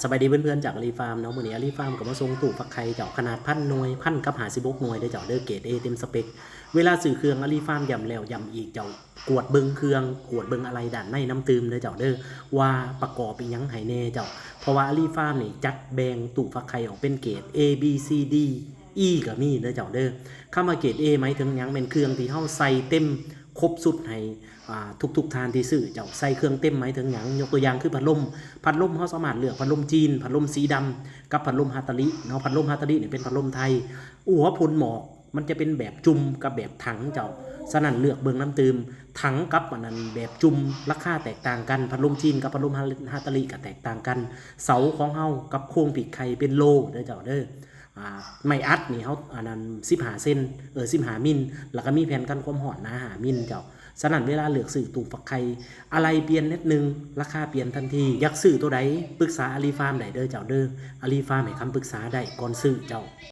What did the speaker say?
ສະບາຍດີເພື່ອນໆ ຈາກອາລີຟາມເນາະ. ມື້ນີ້ອາລີຟາມກໍມາສົ່ງຕູ້ຟັກໄຂ່ເຈົ້າ ຂະໜາດພັນໜ່ວຍ ພັນກັບຫ້າສິບຫົກໜ່ວຍເດີເຈົ້າເດີ ເກຣດເອເຕັມສະເປັກ. ເວລາຊື້ເຄື່ອງ ອາລີຟາມຢ້ຳແລ້ວຢ້ຳອີກເຈົ້າ ກວດເບິ່ງເຄື່ອງ ກວດເບິ່ງອາໄຫຼ່ດ້ານໃນນຳຕື່ມເດີເຈົ້າເດີ ວ່າປະກອບອີ່ຫຍັງໃຫ້ແດ່ເຈົ້າ. ເພາະວ່າອາລີຟາມນີ້ຈັດແບ່ງຕູ້ຟັກໄຂ່ອອກເປັນເກຣດ A B C D E ກໍມີເດີເຈົ້າເດີ. ຄຳວ່າເກຣດ A ໝາຍເຖິງຫຍັງ? ແມ່ນເຄື່ອງທີ່ເຮົາໃສ່ເຕັມຄົບຊຸດໃຫ້ ອ່າ ທຸກໆທ່ານທີ່ຊື້ເຈົ້າ. ໃສ່ເຄື່ອງເຕັມໝາຍເຖິງຫຍັງ? ຍົກຕົວຢ່າງຄືພັດລົມ ພັດລົມເຮົາສາມາດເລືອກພັດລົມຈີນ ພັດລົມສີດຳ ກັບພັດລົມຮາຕາລິເນາະ. ພັດລົມຮາຕາລິນີ້ເປັນພັດລົມໄທ. ອຸ ຫົວໂພນໝອກ ມັນຈະເປັນແບບຈຸ່ມກັບແບບຖັງເຈົ້າ. ສະນັ້ນເລືອກເບິ່ງນຳຕື່ມ ຖັງກັບອັນນັ້ນແບບຈຸ່ມລາຄາແຕກຕ່າງກັນ. ພັດລົມຈີນກັບພັດລົມຮາ ຮາຕາລິກໍແຕກຕ່າງກັນ. ເສົາຂອງເຮົາກັບໂຄງປີກໄຂ່ເປັນໂລເດີເຈົ້າເດີ. ອ່າ ໄມ້ອັດນີ້ເຮົາອັນນັ້ນສິບຫ້າເຊັນ ເອີ ສິບຫ້າມິນ ແລ້ວກໍມີແຜ່ນກັນຄວາມຮ້ອນໜາຫ້າມິນເຈົ້າ. ສະນັ້ນເວລາເລືອກຊື້ຕູ້ຟັກໄຂ່ ອາໄຫຼ່ປ່ຽນນິດໜຶ່ງ ລາຄາປ່ຽນທັນທີ. ຢາກຊື້ໂຕໃດ ປຶກສາອາລີຟາມໄດ້ເດີເຈົ້າເດີ. ອາລີຟາມໃຫ້ຄຳປຶກສາໄດ້ກ່ອນຊື້ເຈົ້າ.